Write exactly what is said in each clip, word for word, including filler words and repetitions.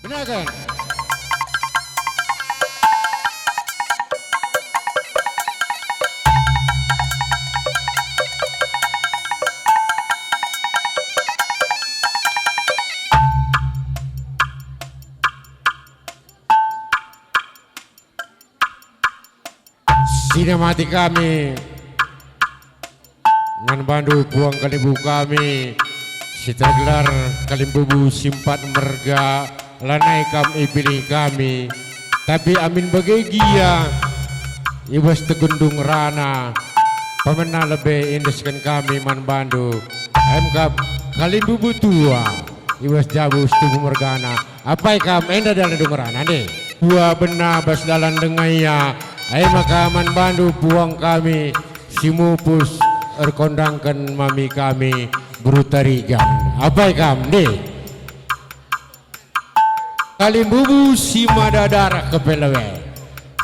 Benaken. Sinamati kami, man bandu puang kalimbubu kami, si tergelar kalimbubu si empat merga, lanai kam ipilih kami, tapi amin bage gia, i bas tegundung rana, pemena lebe iendesken kami man bandu, em kap kalimbubu tua, i bas jabu Situpu mergana. Apai kam enda dalan dengerana nde? Dua bena bas dalan dengaia, e maka man bandu puang kami si mupus erkondangken mami kami Beru Tarigan. Apai kam nde? Kalimbubu si mada darah kepelewe.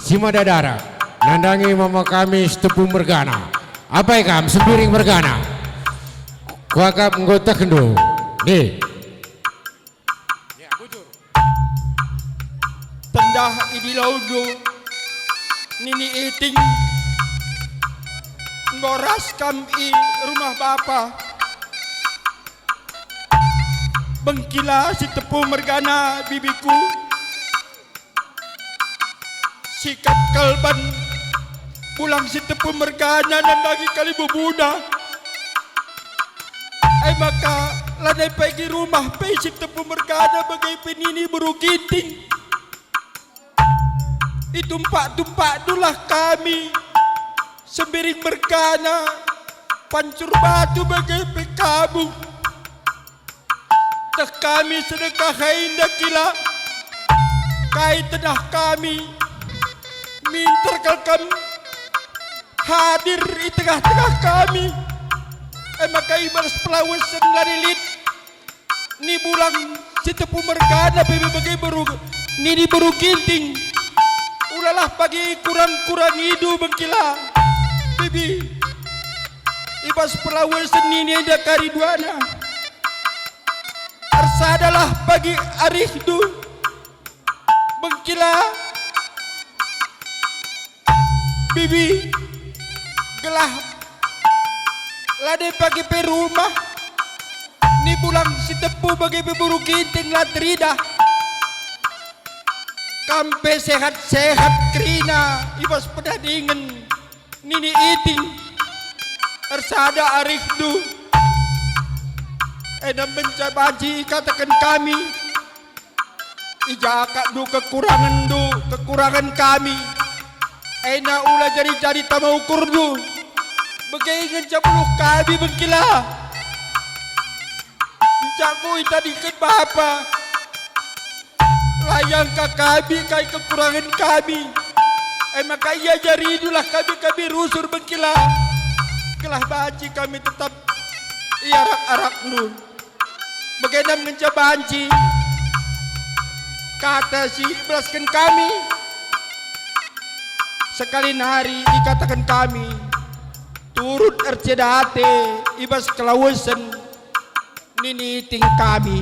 Si mada darah nandangi mama kami Situpu mergana. Apai kam Sembiring mergana? Kuakap enggo tehndu. Nde. Tendah i dilaundu, nini Iting, enggo ras kam i rumah bapa. Bengkila Situpu mergana bibiku, sikap kalban bulang Situpu mergana nandangi kalimbubuna. E maka, lanai pagi rumah pe Situpu mergana bage pe nini Beru Ginting. Itumpak-tumpakndulah kami, Sembiring mergana, pancur batu bage pe kamu. Teh kami sedekah enda kila, kai tendah kami, minter kal kam hadir i tengah-tengah kami. E maka i bas pelawesen la lit ni bulang Situpu mergana pe bage beru, nini Beru Ginting. Ulalah pagi kurang-kurangidu Bengkila, bibi. I bas pelawesen nini enda kari duana. Ersadalah pagi arihndu, Bengkila, bibi, gelah lanai pagi pe rumah ni bulang Situpu bage pe Beru Ginting la teridah. Kam pe sehat-sehat kerina i bas penadingen. Nini Iting, ersada arihndu. Enda ngenca banci ikataken kami, i ja kap ndu kekurangenndu, kekurangen kami. Enda ula jadi-jadi tama ukurndu. Bage ngenca beluh kami Bengkila. Ngenca enggo itadingken bapa. La iangka kami kai kekurangen kami. E maka iajariNdulah kami, kami rusur Bengkila, gelah banci kami tetap i arak-arakNdu. Bage ngenca banci kata si ibelasken kami, sekali nari ikataken kami, turut erceda ate i bas kelawesen. Nini Iting kami,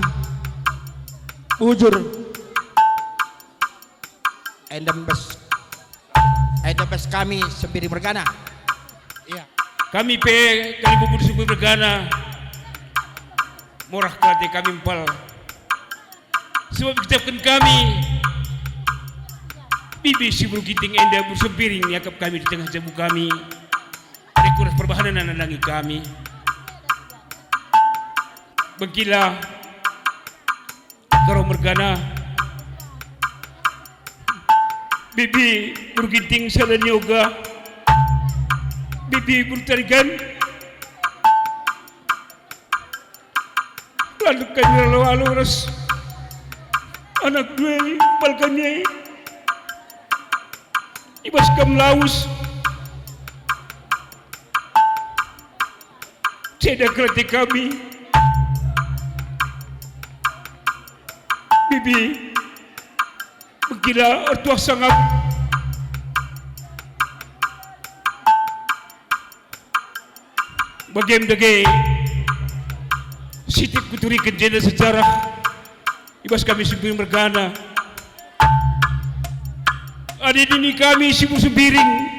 bujur. Enda bas, enda bas kami Sembiring mergana. Iya. Kami pe, kami bubur Sembiring mergana. Murah kal ate kami empal. Sebab ikecapken kami, bibi si Beru Ginting enda Beru Sembiring iakap kami di tengah jabu kami. Adi kuras perbahanen nandangi kami. Bengkila, Karo mergana. Bibi Beru Ginting sada nioga. Bibi Beru Tarigan. Landu kami alu-alu ras anak dua i, bal kami i. I bas kam lawes. Ceda kal ate kami. Bibi, Bengkila ertuah sangap. Bagem dage, sitik kuturiken jenda sejarah. Bas kami Sembiring mergana. Adi nini kami Sibur Sembiring,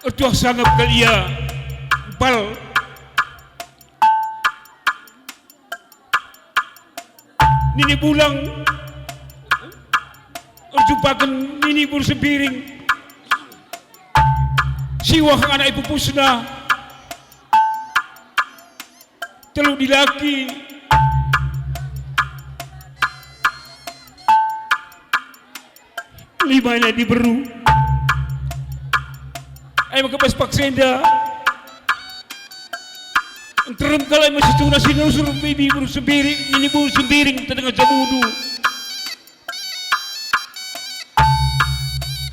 ertuah sangap kal ia Empal. Nini Bulang, erjumpaken nini Bur Sembiring, siwah anak ipupusna. Telu dilaki, lima enda diberu. Ai maka bas paksa enda, nterem kalak me situhuna si nusur bibi Bur Sembiring, nini Bur Sembiring tengah jamundu.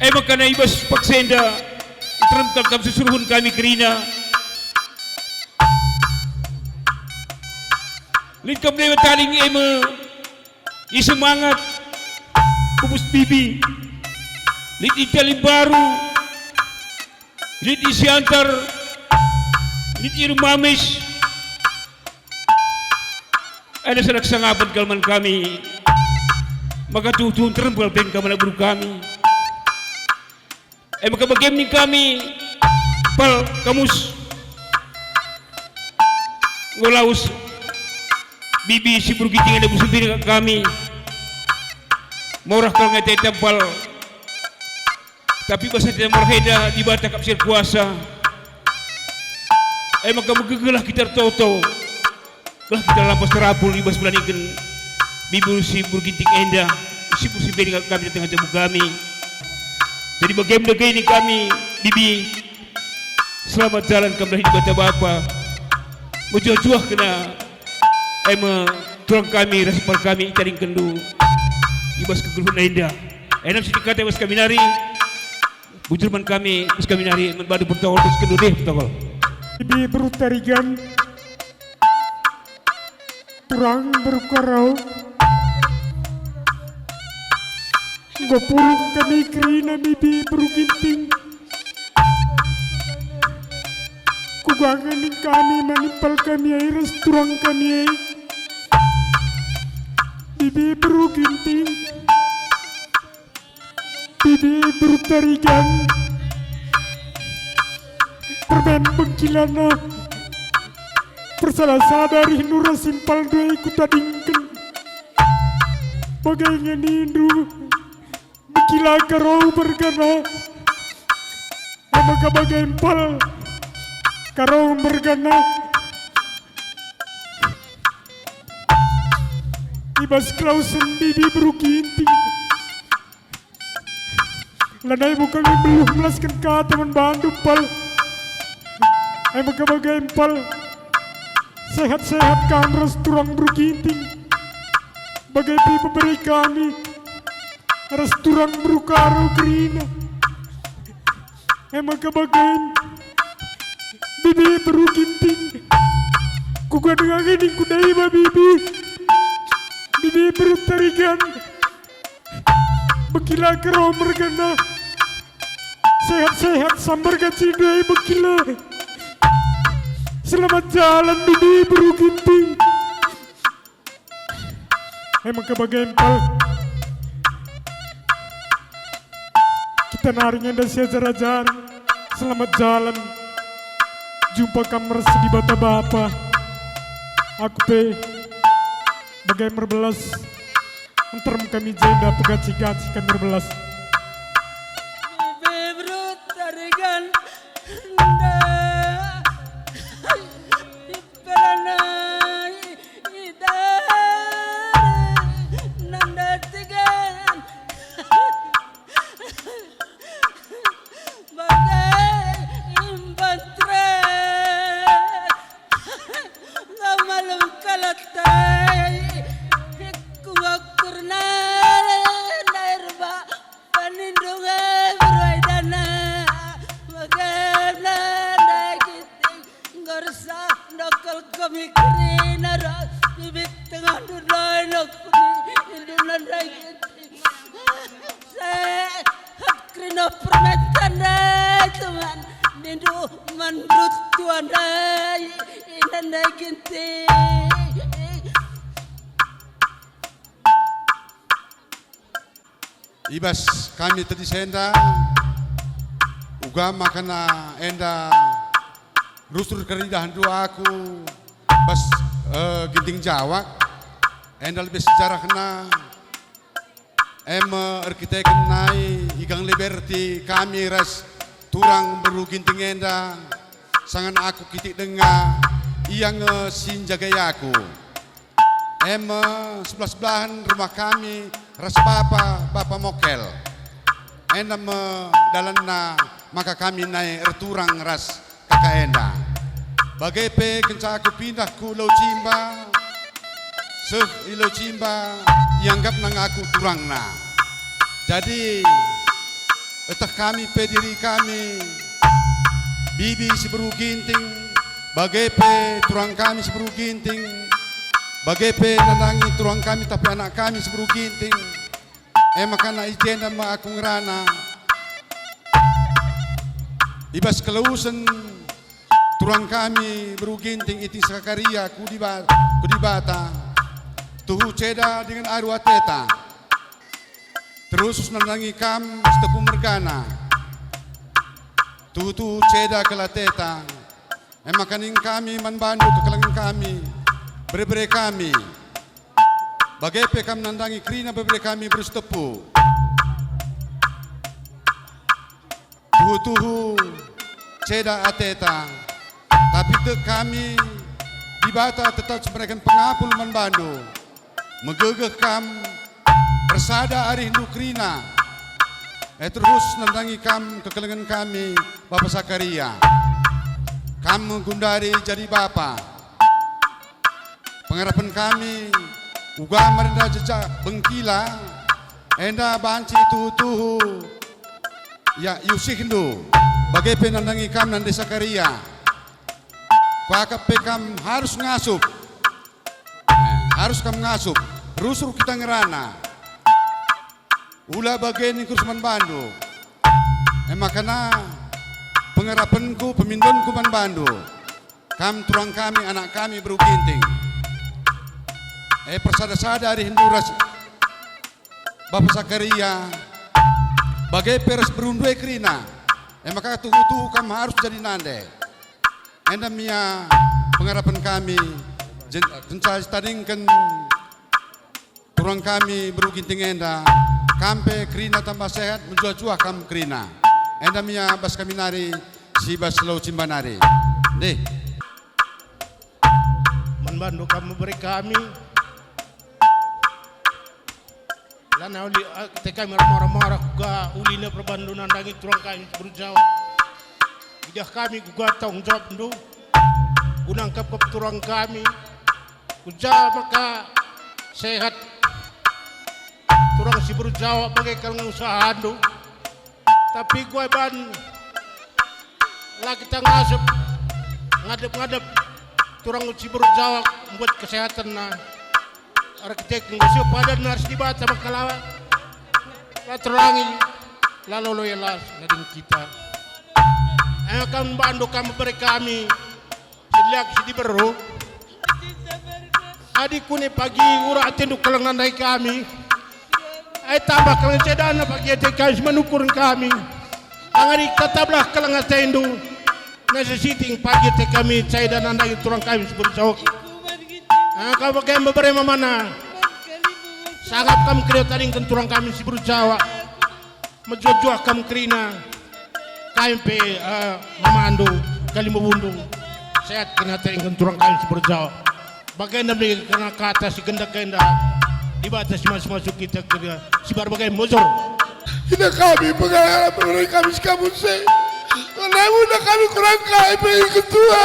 E maka na i bas paksa enda, nterem kal kam susuruhen kami kerina. Lit kam dewa taling e me, i Semangat, pupus bibi. Lit i Talimbaru, lit i Siantar, lit i Rumamis. Enda sada kesangapen kal man kami, maka tuhu-tuhu nterem kal pe kam anak beru kami. E maka bagem nina kami, Empal, kamus enggo lawes bibi Sibur Ginting enda Bur Sembiring kami. Morah kal nge ate-ate Empal. Tapi bas ate morah enda Dibata kap si erkuasa. E maka megegelah kita ertoto, gelah kita lampas terapul i bas mberaniken bibi Sibur Ginting enda, Sibur Sembiring kami tengah jabu kami. Jadi bagem dage nina kami, bibi, selamat jalan kam ndahi Dibata Bapa. Mejuah-juah kena e me turang kami ras Empal kami itadingkenndu i bas kegeluhen enda. Enam sitik kata i bas kami nari. Bujur man kami, bas kami nari, man bandu protokol, terus kendu deh protokol. Bibi Beru Tarigan, turang Beru Karo, enggo puruk kami kerina bibi Beru Ginting. Kuga nge nina kami man Empal kami e ras turang kami e. Bibi Beru Ginting, bibi Beru Tarigan, permen bengkilana, persalah sada rihndu ras Empalndu e kutadingken. Bage nge nindu, Bengkila Karo mergana, e maka bage Empal Karo mergana. I bas kelawesen bibi Beru Ginting, lanai bo kami beluh melasken kata man bandu Empal. E maka bage Empal, sehat-sehat kam ras turang Beru Ginting. Bage pe pebere kami ras turang Beru Karo kerina. E maka bage, bibi Beru Ginting, kuga denga nge ningku deba bibi, bibi Beru Tarigan, Bengkila Karo mergana. Sehat-sehat sambar gacindu e Bengkila. Selamat jalan bibi Beru Ginting. E maka bage Empal, kita nari nge enda siajar-ajar. Selamat jalan. Jumpa kam ras Dibata Bapa. Aku pe bage merbelas. Nterem kami jenda pegaci-gaci kami erbelas. Beru Tarigan, enda iperanai idari nanda tigan. Bage imban tre. Nga malem kalatai, ku ngakur nari, nai erba panindu nge beru ai dana, bagana ndai Ginting, nggo ersa ndokel kami kerina ras bibit tengahndu ndai nukuni indu nandai Ginting. Sehat kerina permata ndai teman, nindu man rut tua ndai, ina ndai Ginting. I bas kami tedis enda, uga makana enda rusur keridahndu aku bas, eh, Ginting Jawak, enda lebe sejarahna, e me erkiteken nai i gang Liberty kami ras turang Beru Ginting enda, sanga aku kitik denga, ia nge si njagai aku. E me sebelah-sebelahen rumah kami ras bapa, bapa Mokel. Enda me dalanna maka kami nai erturang ras kaka enda. Bage pe kenca aku pindah ku Lau Cimba, seh i Lau Cimba, ianggapna nge aku turangna. Jadi, eteh kami pe diri kami, bibi si Beru Ginting, bage pe turang kami si Beru Ginting, bage pe nandangi turang kami tapi anak kami si Beru Ginting. E makana i jenda me aku ngerana. I bas kelawesen turang kami Beru Ginting Iting Sakaria ku Diba-, ku Dibata, tuhu ceda dingen aru ateta. Terus nandangi kam si Tepu mergana. Tuhu-tuhu ceda kal ateta. E maka nina kami man bandu kekelengen kami, bere-bere kami. Bage pe kam nandangi kerina bere-bere kami Beru Sitepu. Tuhu-tuhu ceda ateta, tapi tek kami, Dibata tetap si mereken pengapul man bandu. Megegeh kam, ersada arihndu kerina. E terus nandangi kam kekelengen kami, Bapa Sakaria. Kam me gundari jadi bapa. Pengarapen kami, uga marenda jejak bengkila, enda banci tuhu-tuhu ia iusihndu, bage pe nandangi kam nande Sakaria. Kuakap pe kam harus ngasup. Eh, harus kam ngasup. Rusur kita ngerana. Ula bage ningku man bandu. E makana pengarapenku, pemindonku man bandu. Kam turang kami, anak kami Beru Ginting. E, persada-sada arihndu ras Bapa Sakaria, bage pe ras berundu e kerina. E maka tuhu-tuhu kam harus jadi nande. Enda me ia pengarapen kami, jen-, kenca sitadingken turang kami Beru Ginting enda, kam pe kerina tambah sehat, mejuah-juah kam kerina. Enda me ia bas kami nari si bas Lau Cimba nari. Ndeh. Man bandu kam bere kami. Lanai uli, eh, ate kami ermora-mora kuga ulina perbandu nandangi turang kami si Beru Jawak. Idah kami kuga tanggung jawabndu guna ngkepkep turang kami. Kuja maka sehat turang si Beru Jawak bage kal nge usahandu. Tapi kuga ban la kita ngasup ngadep-ngadep turang si Beru Jawak mbuat kesehatenna. Erkiteken enggo seh padanna ras Dibata maka la, la terangi, la lolo ia las nading kita. Ayo kam bandu kam bere kami. Sediak si diberu. Adi kune pagi ura atendu keleng nandai kami, ai tambah keleng cedana pagi ate kami si manukur kami. Angari tataplah keleng atendu. Nasa siting pagi ate kami ceda nandai turang kami si Beru Jawak. Ah, kau bage mbebere mamana. Sangap kam kerina tadingken turang kami si Beru Jawak. Mejuah-juah kam kerina. Kami pe, eh, mamandu, kalimbubu-ndu. Sehat kerina tadingken turang kami si Beru Jawak. Bagenda me kerina kata si gendak enda. Dibata si masu-masu kita kerina si bar bage mujur. Ina kami pengarap kami si kamu se. Karena ina kami kurang kai pe ketua.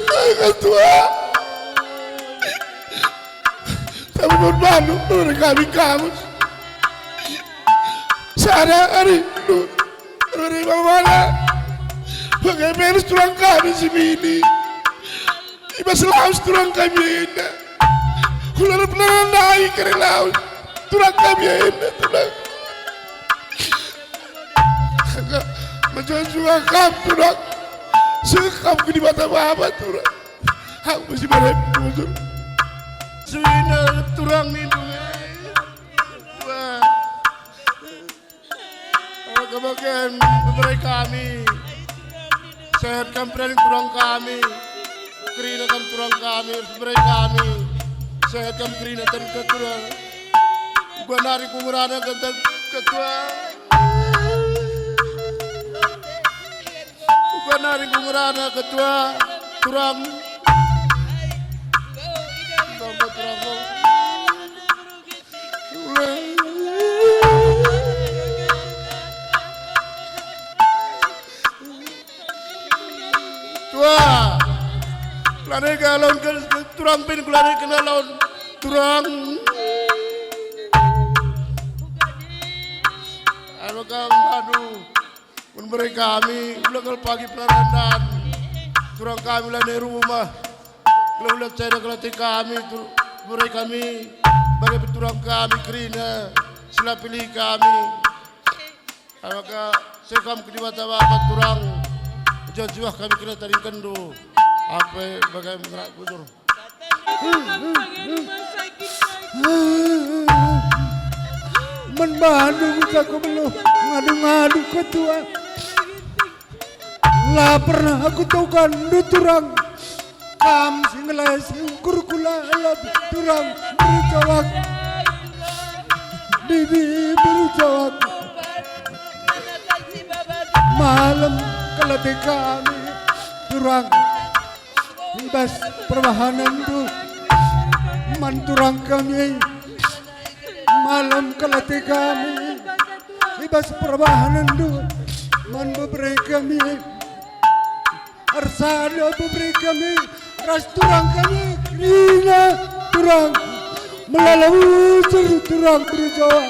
Ketua. Tapi non bandu, non kami kamus. Sada ari, non, non mamana. Bage pe ras turang kami si bini. I bas lawes turang kami enda. Kula rep nandai kere lawes. Turang kami enda, turang. Mejuah-juah kam, turang. Seh kam ku Dibata Bapa, turang. Aku mesti bere bujur. Suina turang nindu nge. Bagen bebere kami. Sehat kam perdahin turang kami. Kerina kam turang kami, bebere kami. Sehat kam kerina ten ketua. Uga nari ku ngerana kenten ketua. Uga nari ku ngerana ketua. Turang. Turang, turang. Tua. Lanai ka lawan ke, ke turang pin, ku lanai kena lawan turang. Anu kam, aduh. Mun bere kami, ulang kal pagi pelarandan. Turang kami lanai rumah. Gelah ulat ceda kelati kami, tu-, bere kami, bage pe turang kami kerina, si la pilih kami. Maka seh kam ku Dibata Bapa turang, juah-juah kami kerina tadingkenndu. Ape bage ngerak bujur. Man bandu ngucapku beluh ngadu-ngadu ketua. La pernah aku tokanndu turang. Kam si ngelai si ukurku lalap turang bercawak. Bibi bercawak. Malem kelati kami turang. I bas perbahanenndu man turang kami. Malem kelati kami. I bas perbahanenndu man bebere kami. Ersada bebere kami ras turang kami, kerina turang, melala usur turang berjawa.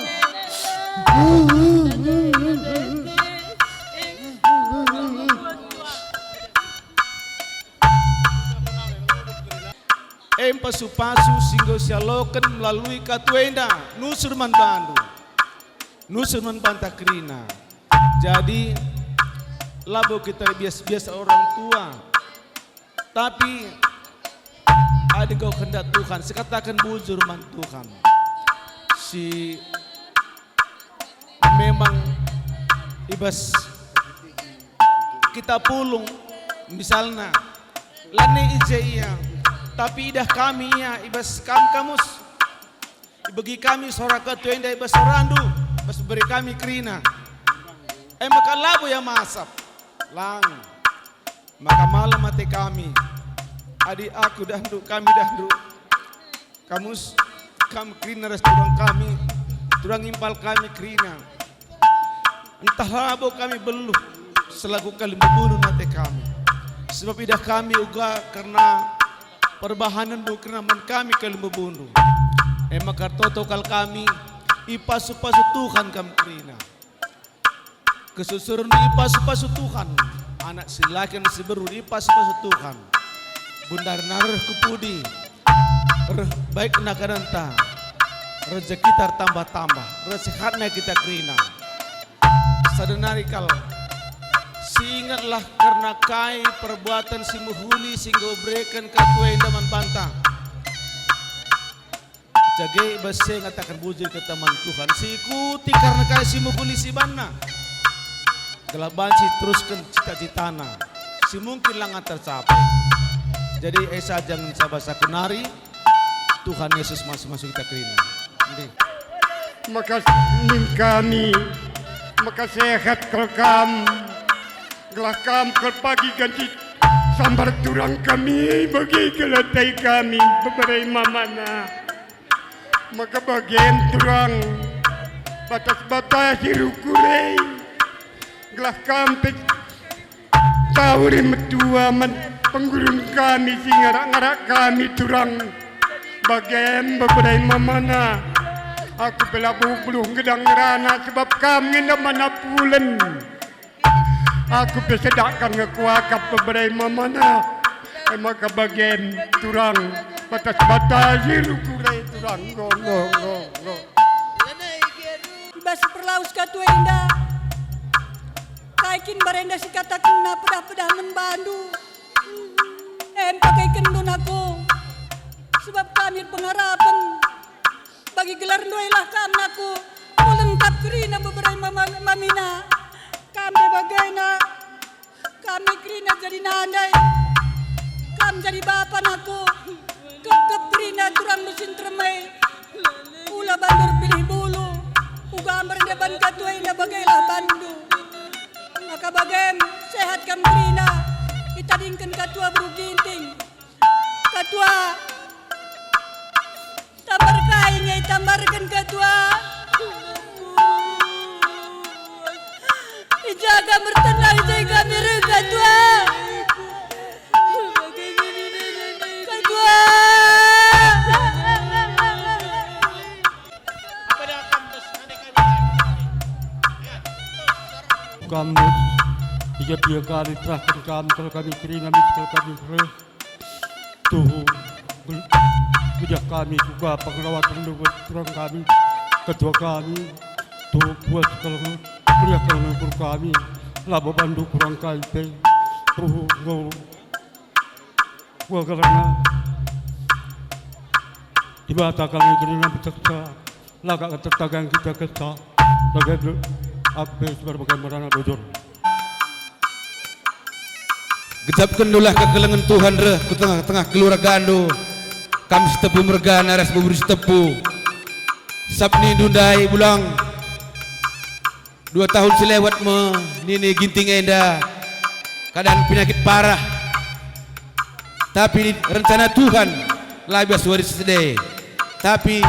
E pasu-pasu si enggo sialoken melalui katu enda nusur man bandu, nusur man banta kerina. Jadi, labo kita bias-bias orang tua, tapi adi enggo kehendak Tuhan, sikataken bujur man Tuhan. Si memang i bas kita pulung, misalna, lanai i je ia, tapi idah kami ia i bas kam kamus. Ibegi kami sora ketua enda i bas sorandu, bas bebere kami kerina. E maka labo ia masap. Lang. Maka malem ate kami. Adi aku dahndu, kami dahndu. Kamus, kam kerina ras turang kami, turang impal kami kerina. Ntah labo kami beluh selaku kalimbubu ate kami. Sebab idah kami uga kerna perbahanenndu kerna man kami kalimbubu. E maka ertoto kal kami, ipasu-pasu Tuhan kam kerina. Kesusuren ipasu-pasu Tuhan, anak si laki si beru ipasu-pasu Tuhan. Bundarna reh ku pudi, reh baikna keadanta, rejekita ertambah-tambah, reh sehatna kita kerina. Sada nari kal, siingetlah kerna kai perbuatan si mehuli si enggo ibereken katu enda man banta. Jage i bas e ngataken bujur kita man Tuhan, siikuti kerna kai si mehuli si banna, gelah banci terusken cita-citana si mungkin langa tercapai. Jadi, e saja ngenca bas aku nari, Tuhan Yesus masu-masu kita kerina. Ndih. Maka ning kami, maka sehat kal kam, gelah kam kal pagi ganti sambar turang kami, bagi kal ate kami, bebere mamana. Maka bagen turang, batas-batas si rukure, gelah kam pe taweri metua man penggurun kami si ngarak-ngarak kami turang. Bagen bebere mamana. Aku pe labo beluh ngedang ngerana sebab kam nge enda mana pulen. Aku pe sedakken nge kuakap bebere mamana. E maka bagen turang batas-batas si rukure turang. Enggo, enggo, enggo, enggo. I bas perlawes katu enda, kai kin barenda sikatakenna pedah-pedah man bandu? Em, pageken aku, sebab kami erpengarapen. Bagi gelarndu elah kam nako, pulen kap kerina bebere mama-, mamina. Enda bagena kami kerina jadi nandai, kam jadi bapa nako. Kepkep kerina turang musim termai. Ula bandu pilih bulu, uga merndeban katua enda bagailah bandu. Maka bagem sehat kam kerina, itadingken katua beru Ginting. Katua, tambar kai nge tambarken katua. Ijaga mertenang jai kami reh katua. Katua. Kam, ia-ia kami terahken kam, kal kami kerina mis kal kami reh. Tuhu, gejah kami kuga pengelawaken lugut turang kami, ketua kami, tuhu puas kal meriah kal ngukur kami, labo bandu kurang kai pe. Tuhu, enggo. Kuga kerna Dibata kami kerina meteksa, lagak tertagang kita kesa, bage aku pe sebar bage merana bujur. Gejapkendulah kekelengen Tuhan reh ku tengah-tengah keluargandu, kam si tepu mergana ras beburu si tepu. Sap nindu ndai, Bulang. Dua tahun si lewat me nini Ginting enda keadaan penyakit parah. Tapi rencana Tuhan la i bas wari si sede. Tapi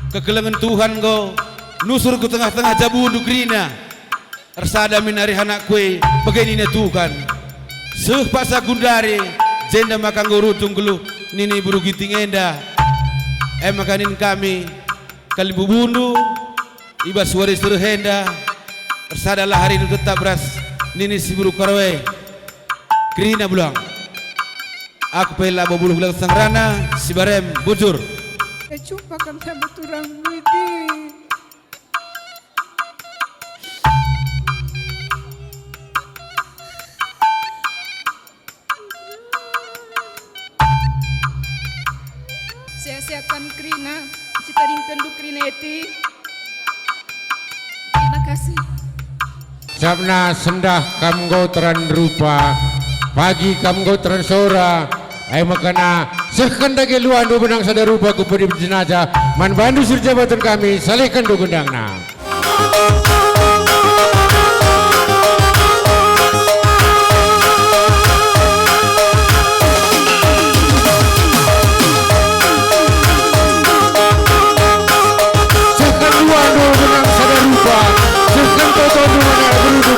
kekelengen Tuhan enggo nusur ku tengah-tengah jabundu kerina. Ersada min arih anakku e, bage nina Tuhan. Seh paksa gundari, jenda maka enggo runtung geluh nini beru Ginting enda. E maka nin kami, kalimbubundu, i bas wari si reh enda, ersadalah arindu tetap ras nini si beru Karo e. Kerina, Bulang. Aku pe labo buluh gelang sangerana, si barem, bujur. Kecumpa kam sama turang budi. Sehat-sehat kami kerina, si tadingkenndu kerina Eti. Terima kasih. Sabna sendah kam enggo teran rupa, pagi kam enggo teran sora, e mekana sehken dage luahndu benang sada rupa ku pudi jenazah, man bandu si erjabaten kami, salihkenndu gendangna. Sehken luahndu benang sada rupa, sehken totondu mana berundu.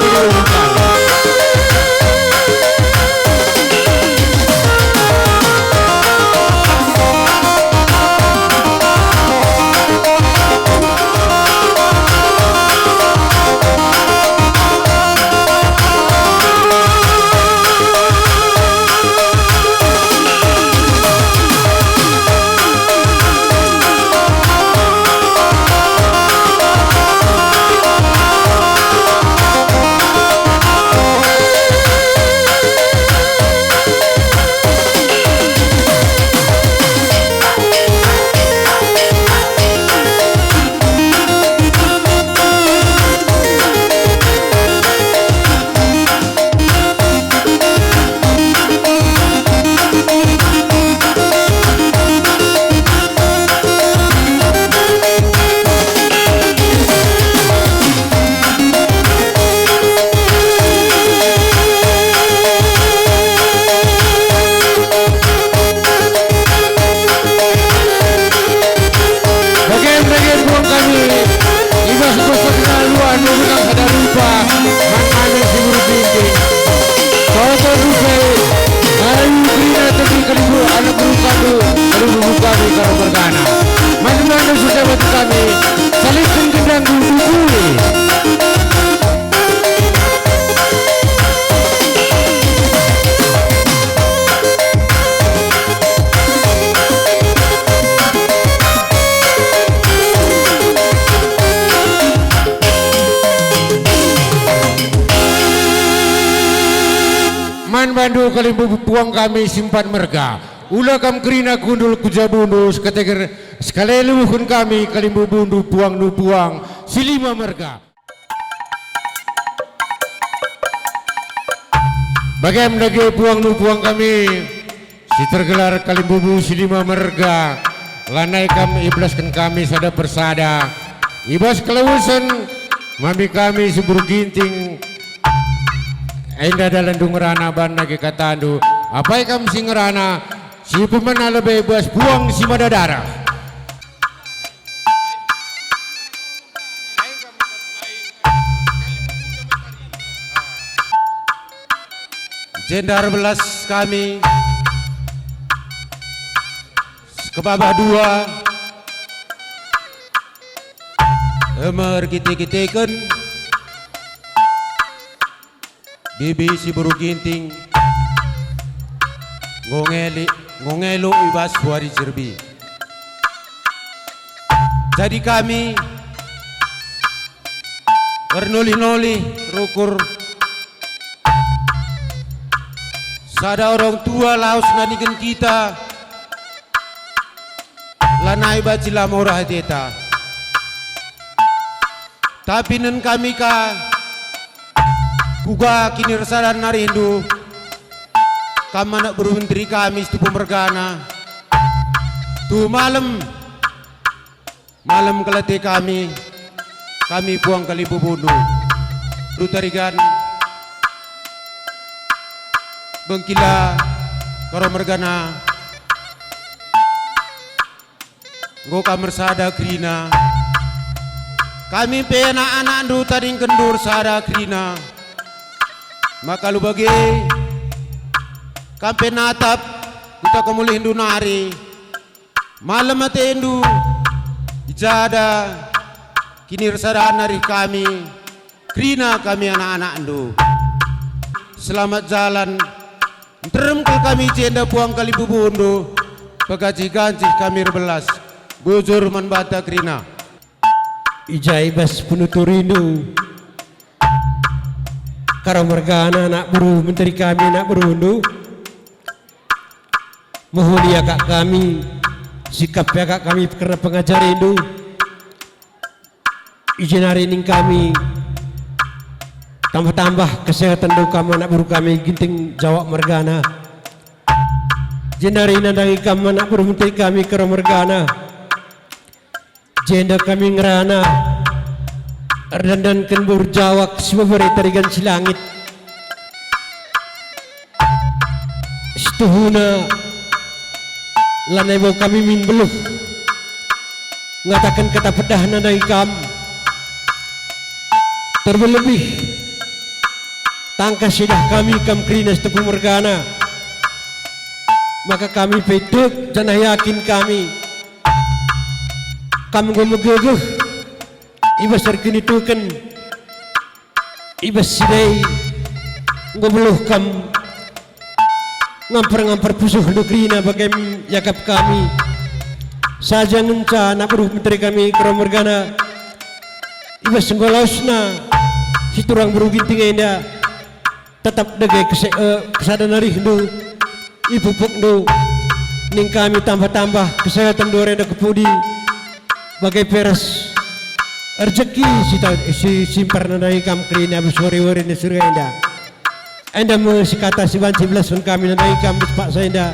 Bage-bage puang kami, i bas kuasa kenal luahndu benang sada rupa, man mane si beru Ginting. Toto rupa e, ayu kerina tegi kalimbubu anak beru kami, kalimbubu kami Karo mergana. Man luahndu si erjabaten kami, salihken gendangku dukui. Man bandu kalimbubu puang kami si empat merga, ula kam kerina kundul ku jabundu, seketeger sekali luhun kami kalimbubundu puangndu puang si lima merga. Bagem dage puangndu puang kami, si tergelar Kalimbubu si lima merga, lanai kam ibelasken kami sada persada. I bas kelawesen mami kami si Beru Ginting, enda dalanndu ngerana banna nge katandu, apai kam si ngerana, si pemena lebe bas puang si mada darah. Jenda erbelas kami sekebabah dua, e me erkite-kiteken bibi si Beru Ginting, nggo ngeli-, nggo ngelo i bas wari Jerbi. Jadi kami ernulih-nulih rukur sada orang tua lawes nandingen kita, lanai banci la murah ateta. Tapi nen kami ka kuga kinirsadan narindu, kam anak beru menteri kami Sitepu mergana. Tu malem, malem kelate kami, kami puang Kalimbubundu. Rutarigan Bengkila Karo mergana. Enggo kam ersada kerina. Kami pe anak-anakndu tadingkenndu ersada kerina. Maka alu bage, kam pe natap kuta kemulihndu nari. Malem atendu, i jada kinirsadan nari kami. Kerina kami anak-anakndu. Selamat jalan. Nterem kal kami jenda puang Kalimbubundu. Pegancih-gancih kami erbelas. Bujur man banta kerina. I ja i bas penuturindu, Karo mergana anak beru menteri kami anak berundu. Mehuli akap kami, sikap akap kami kerna pengajarindu. I jenari ning kami tambah-tambah kesehatendu kam anak beru kami Ginting Jawak mergana. Jenari nandangi kam anak beru menteri kami Karo mergana. Jenda kami ngerana erdandanken Beru Jawak si mebere tarigan si langit. Situhuna, lanai bo kami min beluh ngataken kata pedah nandangi kam. Terlebih tangkas idah kami kam kerina Sitepu mergana, maka kami pe tek janah yakin kami kam enggo megegeh i bas erkiniteken. I bas si ndai enggo beluh kam ngamper-ngamper pusuhndu kerina bagem iakap kami. Saja ngenca anak beru menteri kami Karo mergana i bas enggo lawesna si turang Beru Ginting enda tetap dage kese-, eh, kesada narihndu. Ipupukndu ning kami tambah-tambah kesehaten duari enda kepudi, bage pe ras rejeki si ta-, si simpar nandangi kam kerina bas wari-wari ni Surga enda. Enda me sikata si banci belasken kami nandangi kam bas paksa enda.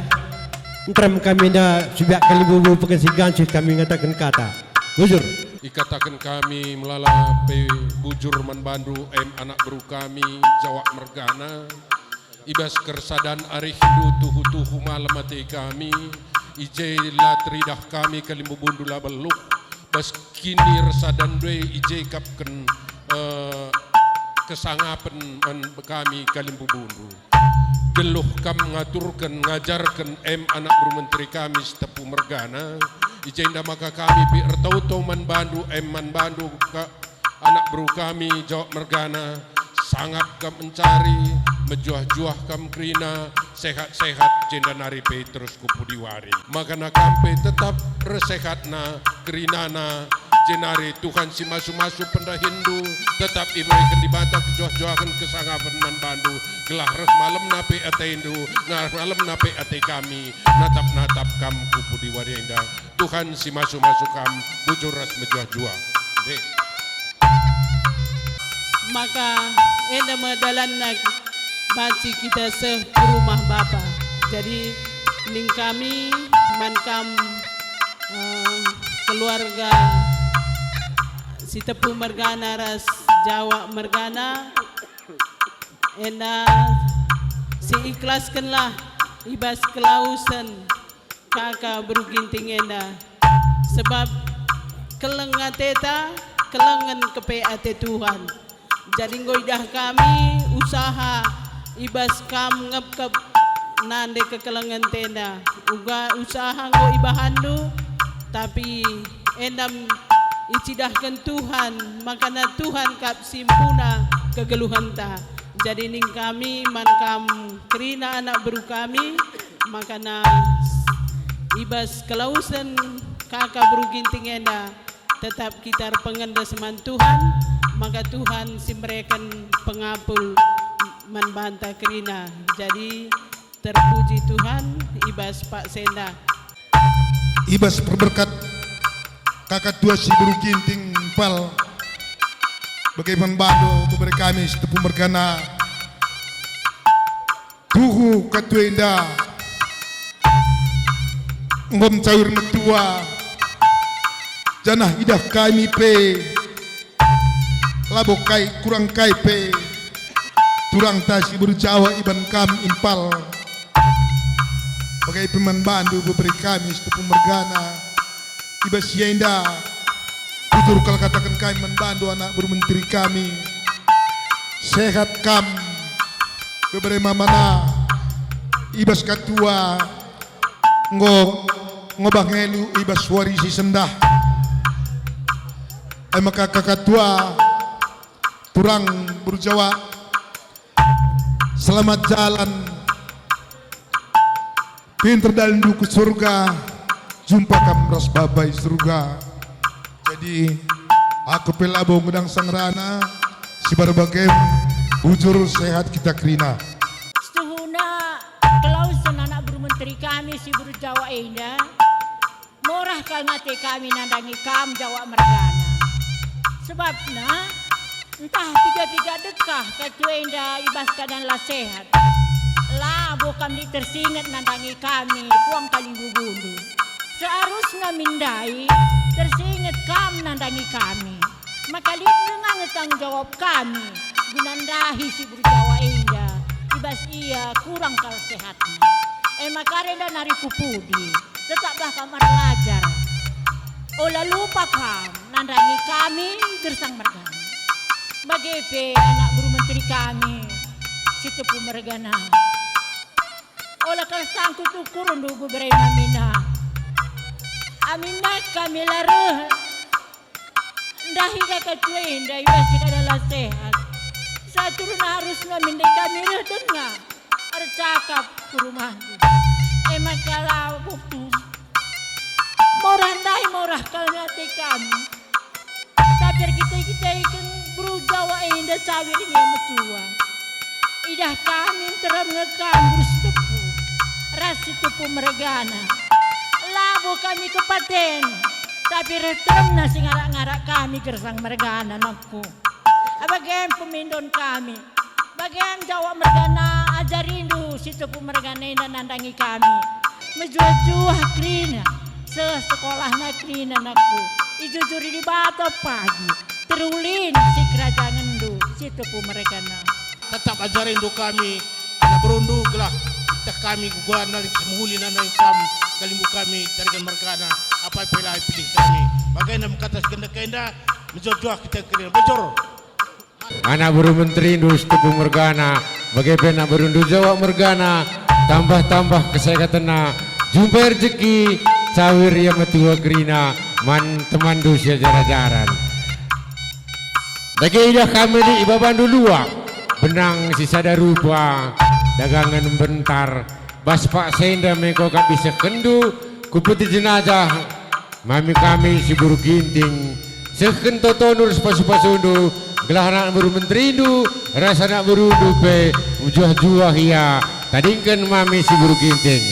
Nterem kami enda subiak Kalimbubundu pegancih-gancih kami ngataken kata. Bujur. Ikataken kami melala pe bujur man bandu em anak beru kami Jawak mergana. I bas kersadan arihndu tuhu-tuhu malem ate kami, i je la teridah kami Kalimbubundu la beluh, bas kinirsadanndu e i je kap ken, eh, kesangapen man kami Kalimbubundu. Geluh kam ngaturken, ngajarken em anak beru menteri kami Sitepu mergana, i jenda maka kami pe ertoto man bandu em man bandu ka, anak beru kami Jawak mergana, sangap kam encari, mejuah-juah kam kerina, sehat-sehat, jenda nari pe terus ku pudi wari. Makana kam pe tetap ersehatna, kerinana, jenari Tuhan si masu-masu pendahinndu, tetap ibereken Dibata kejuah-juahen kesangapen man bandu, gelah ras malemna pe atendu, gelah malemna pe ate kami, natap-natap kam ku pudi wari enda. Tuhan si masu-masu kam bujur ras mejuah-juah. Deh. Maka enda me dalanna banci kita seh ku rumah Bapa. Jadi, ning kami man kam, eh, keluarga Sitepu mergana ras Jawa mergana, enda siikhlaskenlah i bas kelausen kaka beru Ginting enda, sebab keleng ateta, kelengen kepe ate Tuhan. Jadi enggo idah kami usaha i bas kam ngepkep nande kekelengen enda. Uga usaha enggo ibahanndu, tapi enda me icidahken Tuhan, makana Tuhan kap si mpuna kegeluhenta. Jadi ning kami man kam kerina anak beru kami, makana i bas kelausen kaka beru Ginting enda tetap kita erpengendes man Tuhan, maka Tuhan si mereken pengapul man banta kerina. Jadi, terpuji Tuhan i bas paksa enda. I bas perberkat kaka tua si beru Ginting Empal, bage man bandu bebere kami Sitepu mergana. Tuhu kaka tua enda enggo ncawir metua, janah idah kami pe labo kai kurang kai pe turangta si beru Jawa iban kami Empal. Bage pe man bandu bebere kami Sitepu mergana. I bas si enda, bujur kal kataken kami man bandu anak beru menteri kami. Sehat kam, bebere mamana, i bas kaka tua enggo ngobah ngelu i bas wari si sendah. E maka kaka tua, turang beru Jawa, selamat jalan. Pinter dalenndu ku surga, jumpa kam ras Bapa i surga. Jadi, aku pe labo ngedang sang rana, si bage-bage bujur sehat kita kerina. Setuhuna, kelausen anak beru menteri kami si beru Jawa enda, morah kal ate kami nandangi kam Jawa mergana. Sebabna, ntah piga-piga dekah kaka tua enda i bas keadaan la sehat, labo kam lit tersinget nandangi kami puang kalimbubundu. Seharusna min ndai tersinget kam nandangi kami. Maka lit nge tanggung jawab kami guna ndahi si beru Jawa enda i bas ia kurang kal sehatna. E maka renda nari ku pudi, tetaplah kam erlajar. Ola lupa kam nandangi kami gersang mergana. Bage pe anak beru menteri kami, Sitepu mergana. Ola kal sangkut ukurndu bebere mamina. Aminna kami la reh ndahi kaka tua enda i bas keadaan la sehat. Seharusna min ndai kami reh denga ercakap ku rumahndu. E maka la buktus. Morah ndai morah kal ate kami. Tapi erkite-kiteken beru Jawa enda cawir ia metua. Idah kami nterem nge kam beru Sitepu ras Sitepu mergana. Labo kami kepaten, tapi reh teremna si ngarak-ngarak kami gersang mergana nangku. Bage pemindon kami. Bage Jawa mergana, ajarindu Sitepu mergana enda nandangi kami. Mejuah-juah kerina, seh sekolahna kerina nangku. Ijujuri Dibata pagi, terulin sikerajangenndu Sitepu mergana. Tetap ajarindu kami, anak berundu gelah teh kami guguan nari semehuli nandangi kam kalimbubu kami Tarigan mergana, apai pe la ipilih kami. Bagenda me kata si gendek enda, mejuah-juah kita kerina. Bujur. Anak beru menterindu Sitepu mergana, bage pe anak berundu Jawa mergana, tambah-tambah kesehatenna, jumpai rejeki, cawir ia metua kerina, man temanndu si ajar-ajaran. Dage idah kami lit i babandu luak, benang si sada rupa, dagangen mbentar, bas paksa enda me enggo kap isehkenndu ku peti jenazah mami kami si beru Ginting, sehken totondu ras pasu-pasundu, gelah anak beru menterindu ras anak berundu pe mejuah-juah ia tadingken mami si beru Ginting.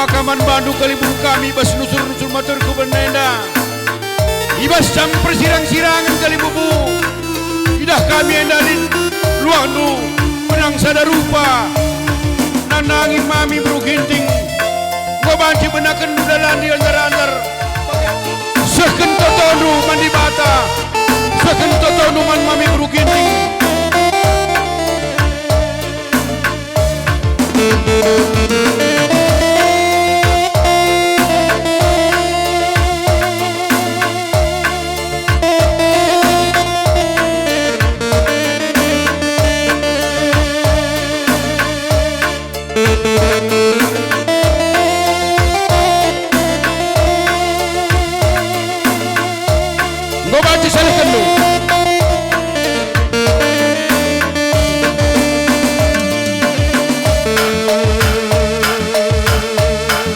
Maka man bandu kalimbubu kami bas nusur-nusur maturku bene enda. I bas jam persirang-sirangen kalimbubu, idah kami enda lit luahndu, benang sada rupa. Nandangi mami beru Ginting, enggo banci benakenndu dalan di anjar-anjar. Sehken totondu man Dibata, sehken totondu man mami beru Ginting. Enggo banci salihkenndu.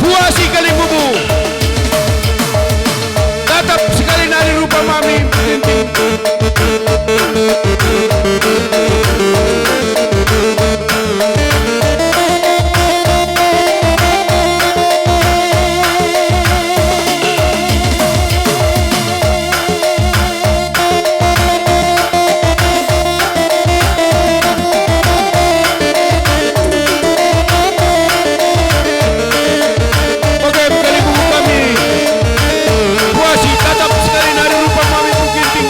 Puasi kalimbubu. Tatap sekali nari rupa mami. Bage me kalimbubu kami. Puasi tatap sekali nari rupa mami beru Ginting.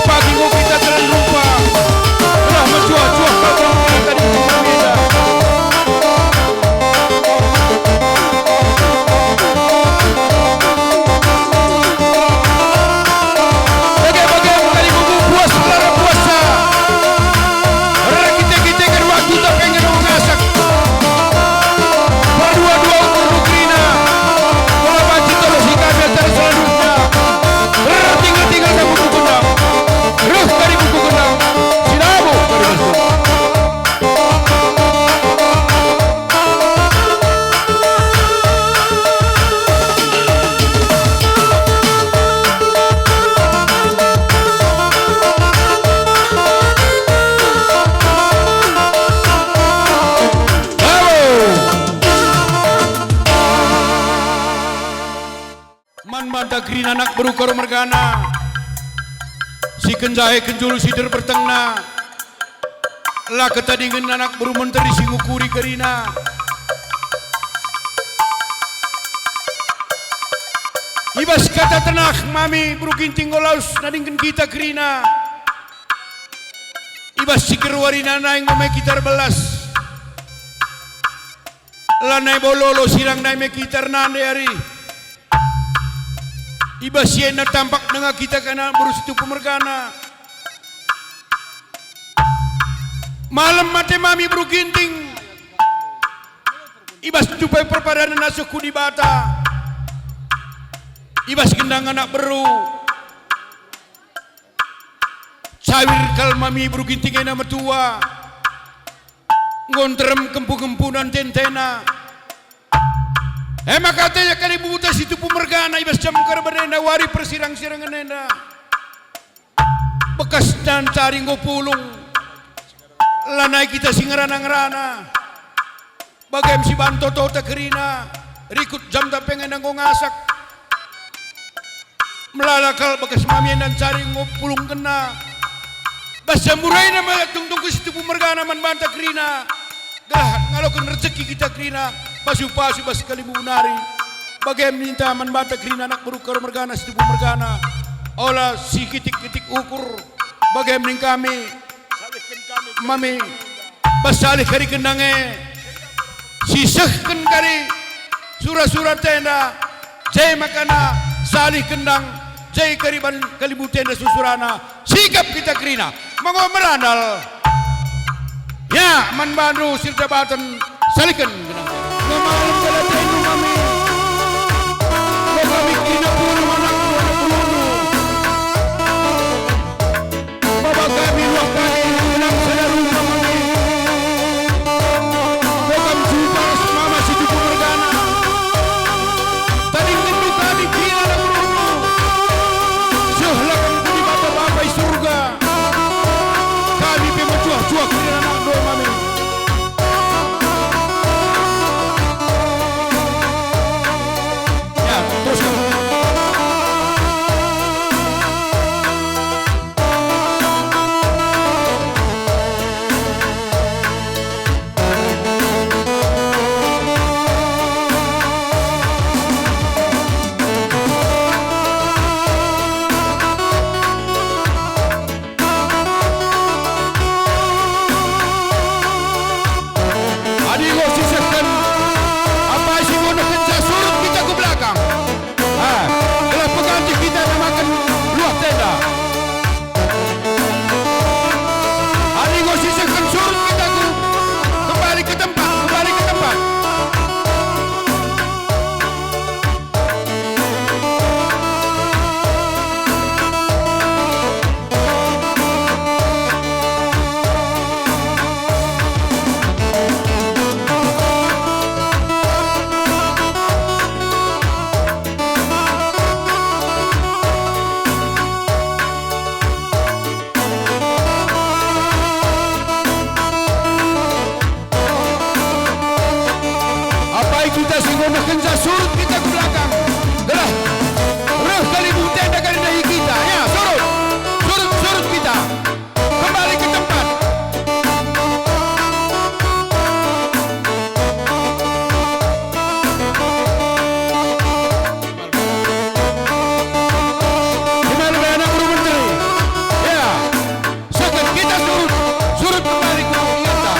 Pagi enggo kita jalan rupa. Lah mejuah-juah kami tadi kami dah. Bage-bage me kalimbubu puas lara puasa. Erkite-kite kan waktu tapi enggo ngasak. Perdua-dua ukur kerina. Ola banci tolosi kami acara selanjutna. Ertinggal-tinggal kalimbubu gendang. Reh kalimbubu gendang. Sinabo kalimbubu. Man banta kerina anak beru Karo mergana, si kenjahe kenjul si derbertengna, la ketadingen anak beru menteri si ngukuri kerina. I bas kata tenah mami beru Ginting enggo lawes nadingken kita kerina. I bas si kerwarina nai enggo me kita erbelas. Lanai bololo sirang nai me kita ernande ari. I bas si enda tampak denga kita kena beru si tupu mergana. Malem mate mami beru Ginting. I bas tupai perpadanen asuh ku Dibata. I bas gendang anak beru. Cawir kal mami beru Ginting enda metua. Enggo nterem kempu-kempuna ente-entena. E maka ate kalimbubu si tupu mergana i bas jam karbadena wari persirang-sirangen enda. Bekasna ncari enggo pulung. Lanai kita si ngerana-ngerana. Bage me si bantu tota kerina, rikut jam tapeng enda enggo ngasak. Melala kal bagas mami enda ncari enggo pulungkenna. Bas jam muraina me tungtungken si tupu mergana man banta kerina. Gelah ngaloken rejeki kita kerina, pasu-pasu bas kalimbubu nari. Bage me ninta man banta kerina anak beru Karo mergana si tupu mergana. Ola si kitik-kitik ukur. Bage me ning kami. Mami, bas salih kari gendang e, si sehken kari sura-sura tenda, je makana salih gendang, je kari ban kalimbubu tenda susurana, sikap kita kerina, mengo merandal. Ya, man bandu sirjabaten, salihken gendang e. Ngemalem kalatendu mami, lo kami kina puluh anak, anak puluhndu. Baba kami, luah kami, gelang sada rupa kami. Bokam supas mama si tupu mergana. Tadingkenndu kami kira anak berunndu. Seh lakam ku Dibata Bapa i surga. Kami pe mecuah-cuah kira anak doa kami. Si nggonehkenca surut kita ku belakang. Gelah. Reh kalimbung tenda kari ndahi kita. Ya, surut. Surut, surut kita. Kembali ke tempat. Gimana, anak guru menteri? Ya. Seken kita surut, surut kembali ku ingetna.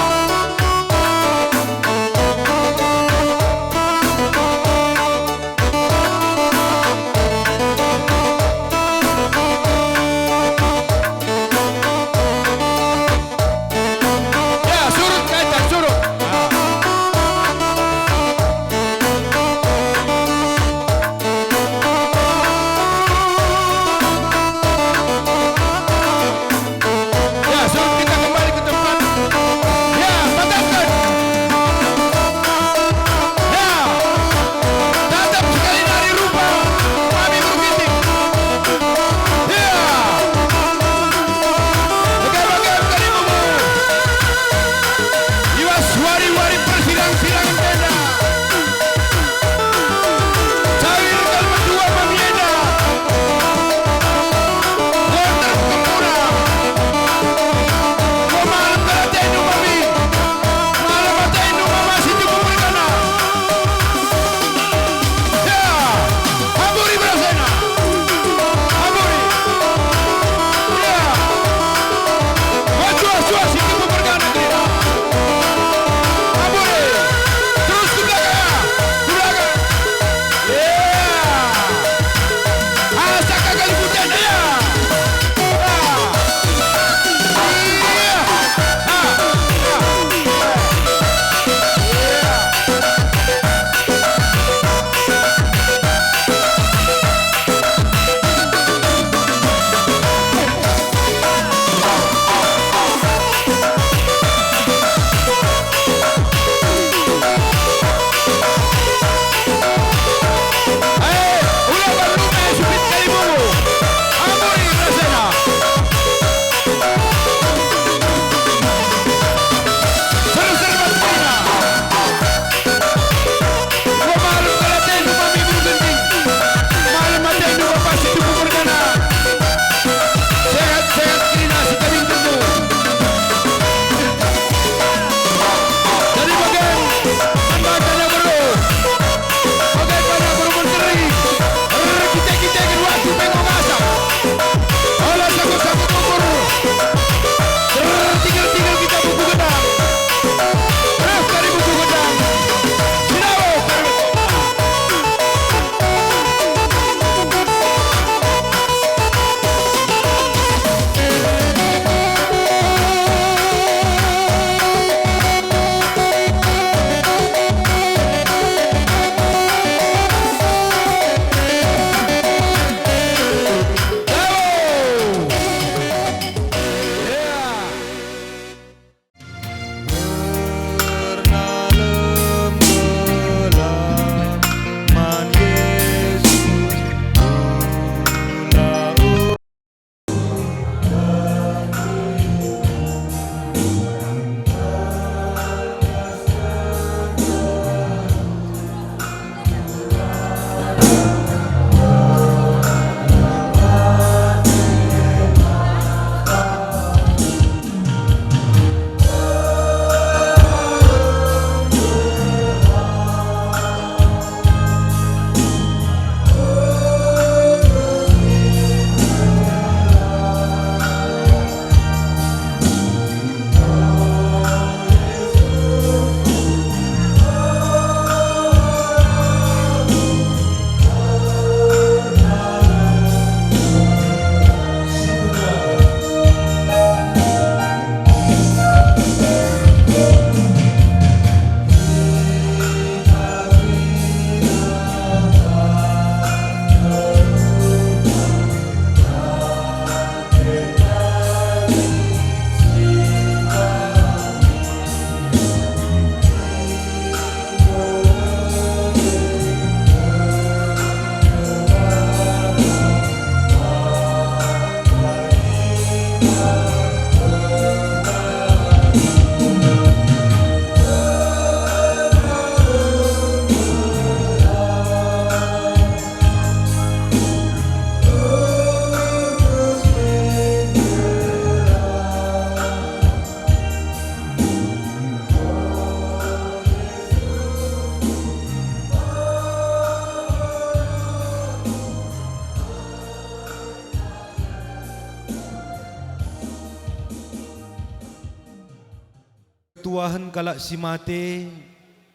Tuahen kalak si mate,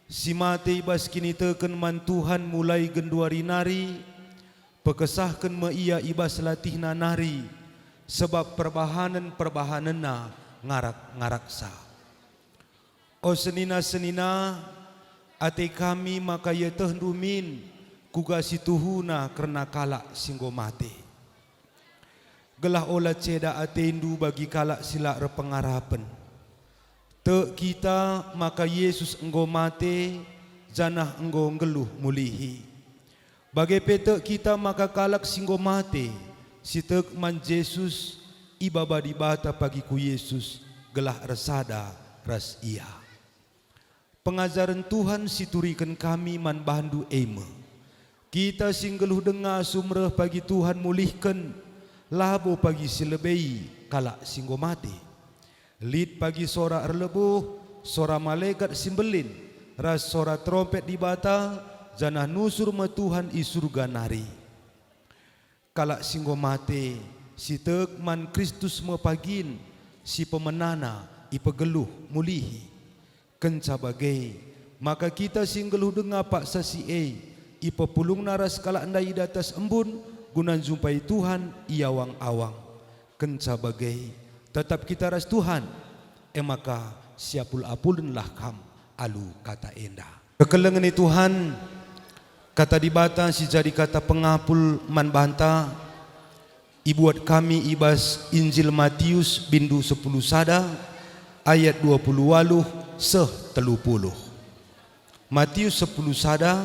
si mate i bas kiniteken man Tuhan mulai genduari nari, pekesahken me ia i bas latihna nari, sebab perbahanen-perbahanenna ngarak-ngaraksa. O senina-senina, ate kami maka ietehndu min kuga si tuhuna kerna kalak si enggo mate. Gelah ola ceda atendu bagi kalak si la erpengarapen. Tek kita maka Jesus enggo mate, janah enggo nggeluh mulihi. Bage pe tek kita maka kalak si enggo mate, si tek man Jesus, ibaba Dibata pagi ku Jesus, gelah ersada ras Ia. Pengajaren Tuhan si turiken kami man bandu e me: Kita si nggeluh denga asum reh pagi Tuhan mulihken, labo pagi si lebe kalak si enggo mate. Lit pagi sora erlebuh, sora malekat si mbelin, ras sora terompet Dibata, janah nusur me Tuhan i Surga nari. Kalak si enggo mate, si tek man Kristus me pagin, si pemenana ipegeluh mulihi. Kenca bage, maka kita si nggeluh denga paksa si e, ipepulungna ras kalak ndai i datas embun, guna njumpai Tuhan i awang-awang. Kenca bage, tetap kita ras Tuhan, e maka siapul-apulenlah kam alu kata enda. Kekelengen ni Tuhan, kata Dibata si jadi kata pengapul man banta, ibuat kami i bas Injil Matius bindu sepuluh sada ayat dua puluh waluh seh telu puluh. Matius sepuluh sada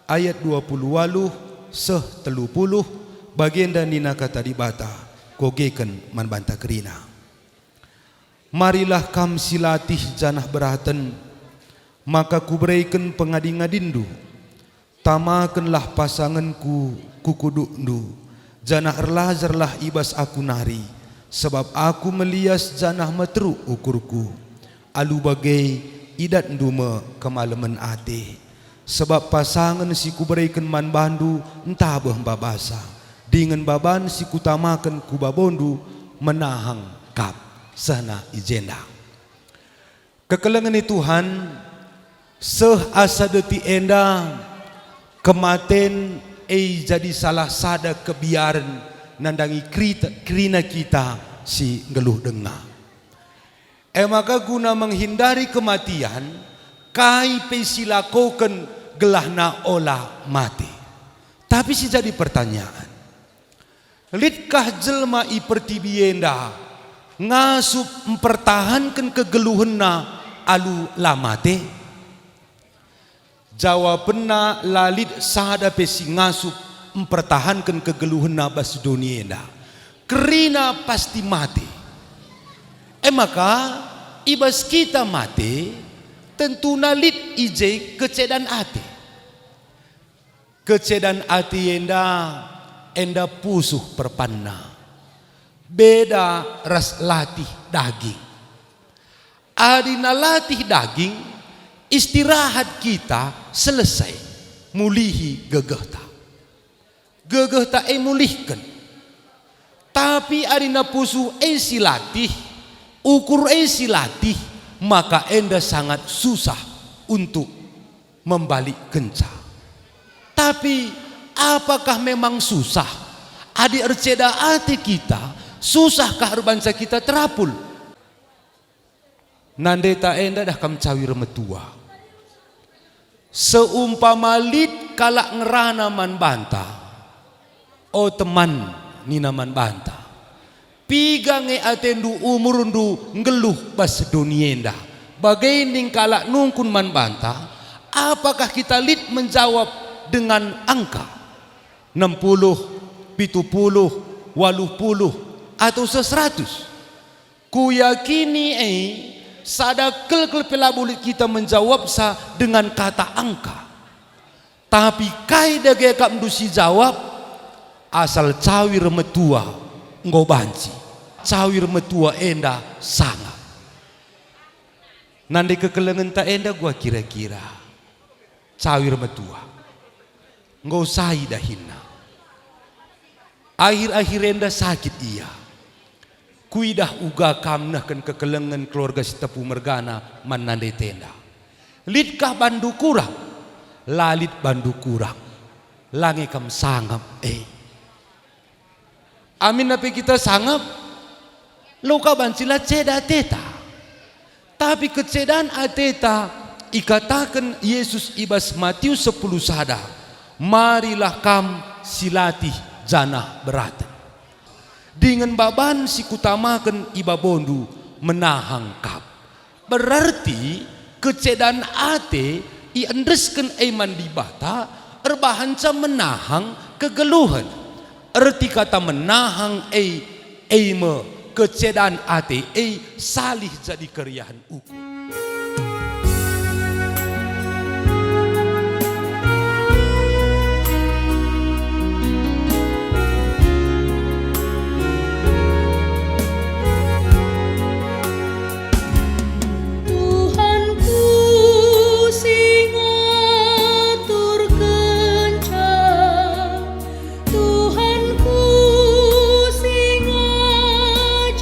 ayat dua puluh waluh seh telu puluh, bagenda nina kata Dibata, kogeken man banta kerina. Marilah kam si latih janah beraten, maka kubereken pengadi-ngadindu. Tamakenlah pasangenku ku kudukndu, janah erlajarlah i bas aku nari, sebab aku melias janah meteruk ukurku. Alu bage idatndu me kemalemen ate. Sebab pasangen si kubereken man bandu ntabeh mbabasa, dingen baban si kutamaken ku babondu menahang kap. Sehna i jenda. Kekelengen ni Tuhan, seh asa deti enda, kematen e jadi salah sada kebiaren nandangi kerita-, kerina kita si nggeluh denga. E maka guna menghindari kematian, kai pe silakoken gelahna ola mate. Tapi si jadi pertanyaan, litkah jelma i pertibi enda ngasup mpertahanken kegeluhenna alu la mate? Jawapenna, la lit sada pe si ngasup mpertahanken kegeluhenna bas doni enda. Kerina pasti mate. E maka, i bas kita mate, tentuna lit i je kecedan ate. Kecedan ate enda, enda pusuh perpanna. Beda ras latih daging. Adina latih daging, istirahat kita selesai, mulihi gegehta. Gegehta e mulihken. Tapi adina pusuh e silatih, ukur e silatih, maka enda sangat susah untuk membalikkenca. Tapi apakah memang susah? Adi erceda ate kita, susahkah erbanca kita terapul? Nandeta enda dah kam cawir metua. Seumpama lit kalak ngerana man banta, "O teman," nina man banta, "piga nge atendu umurndu nggeluh bas doni enda?" Bage ning kalak nungkun man banta, apakah kita lit menjawab dengan angka? Enam puluh, pitu puluh, waluh puluh, atau seh seratus? Kuyakini e, sada kelkel pe labo lit kita menjawabsa dengan kata angka. Tapi kai dage akapndu sijawab? Asal cawir metua enggo banci. Cawir metua enda sangap. Nande kekelengenta enda gua kira-kira. Cawir metua. Enggo sai dahinna. Akhir-akhir enda sakit ia. Kuidah uga kam nehken kekelengen keluarga si tepu mergana man nande tenda. Litkah bandu kurang? La lit bandu kurang. La nge kam sangap, e. Aminna pe kita sangap, lo ka banci la ceda ateta. Tapi kecedan ateta ikataken Yesus i bas Matius sepuluh sada, "Marilah kam silatih janah beraten." Dingen baban si kutamaken i babondu menahang kap. Berarti kecedan ate iendesken e man Dibata erbahanca menahang kegeluhen. Erti kata menahang e, e me kecedan ate e salih jadi keriahen ukur. Tuhanku si ngaturkenca, Tuhanku si ngajarisa,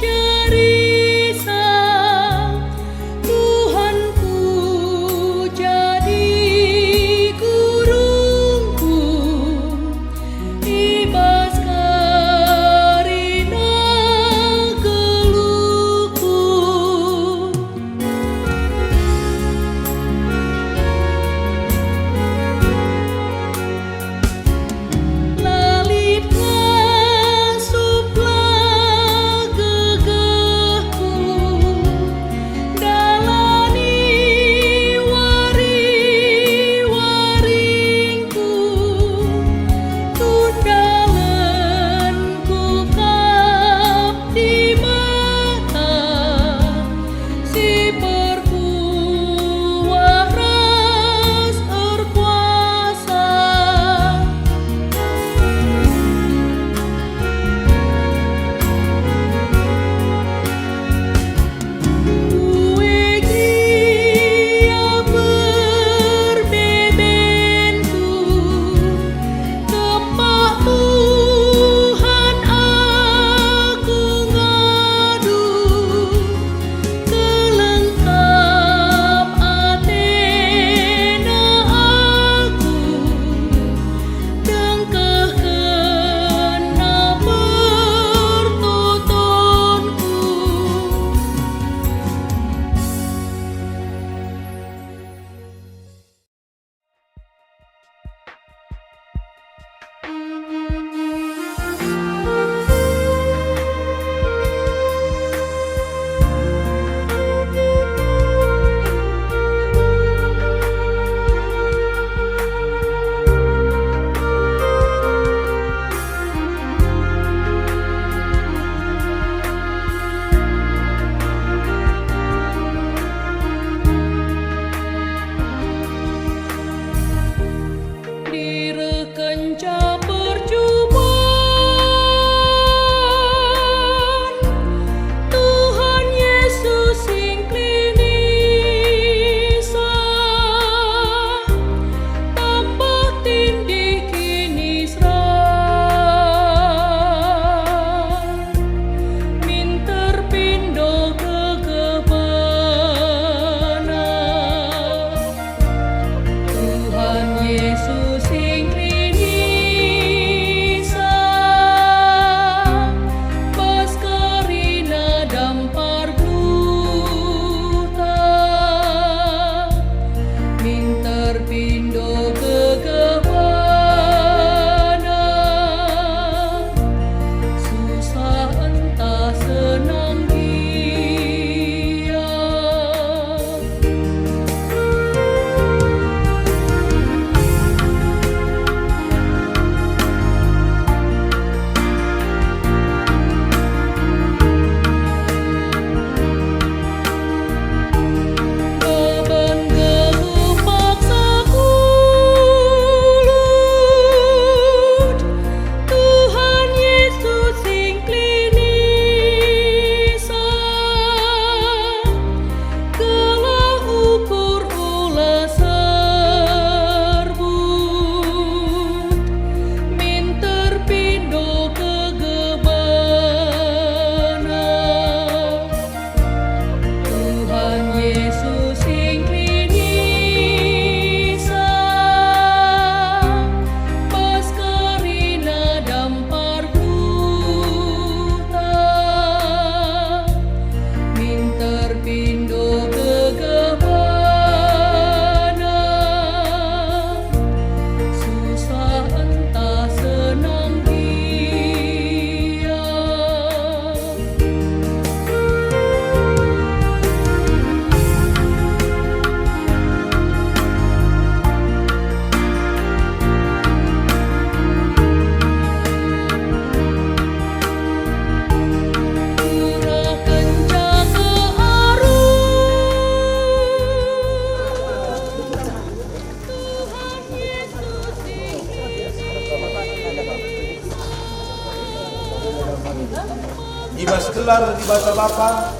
I bas gelar Dibata Bapa,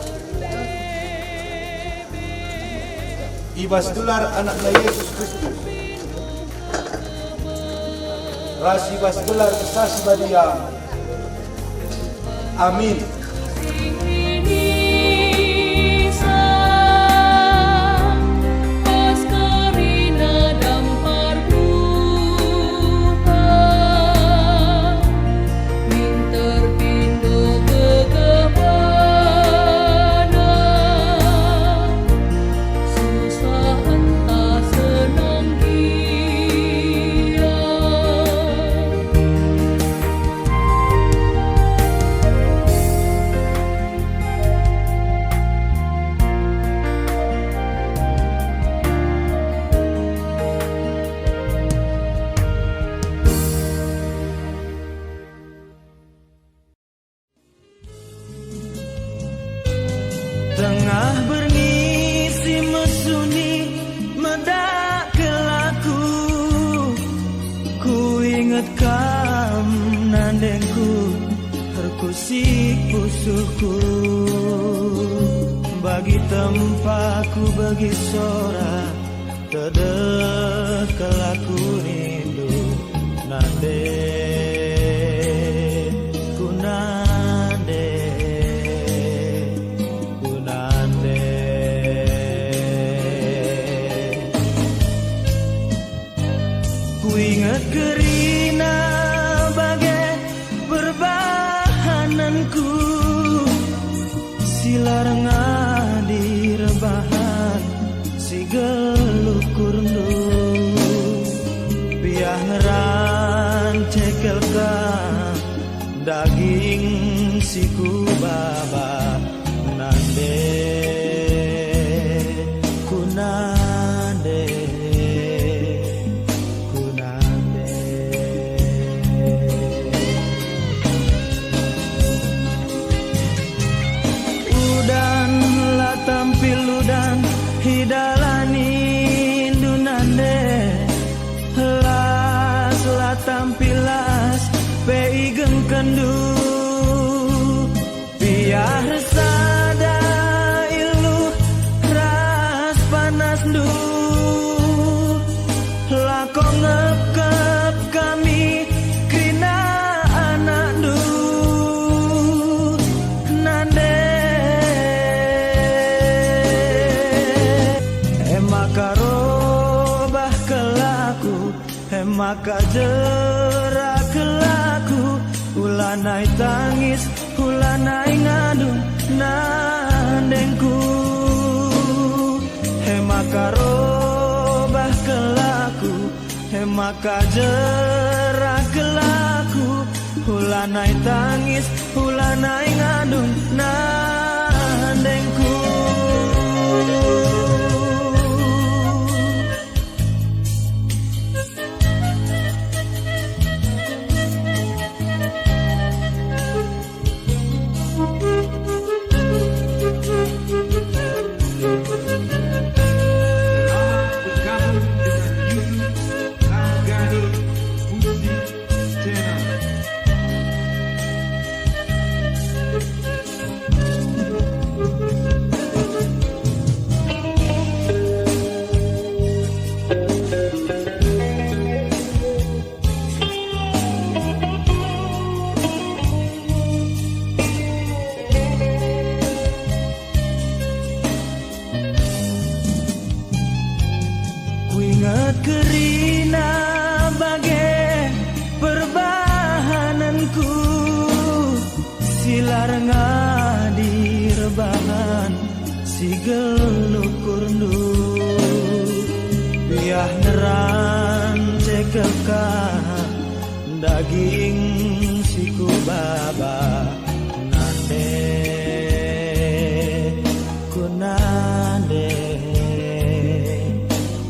i bas gelar Anakna Jesus Kristus, ras i bas gelar Kesah Si Badia. Amin. Tengah berngi si mesuni medak kelaku, kuinget kam nandengku, erkusik pusuhku. Bagi tempa kubegi sora, tedeh kelaku rindu, nande, ku nande, ku nande. Kuinget kerina bage perbahanenku, si la rengadi rebahan si gelukurndu. Piah ngeran cekelka daging si kubaba, nande, ku nande, ku nande. Udan la tampil udan idalandu, nande, las la tampil las pe igengkenndu. Piah ersada iluh ras panasndu, lako ngepkep kami kerina anakndu, nande. E maka robah kelaku, e maka jerak kelaku, ulanai tangis, ulanai ngandung nandengku. E maka robah kelaku, e maka jerak kelaku, ulanai tangis, ulanai ngandung nandengku. Selamat bergabung dengan YouTube Langgani Musik Channel. Kuinget kerina bage perbahanenku, si la rengadi rebahan si gelukurndu. Piah neran cekelka daging si kubaba, nande, ku nande,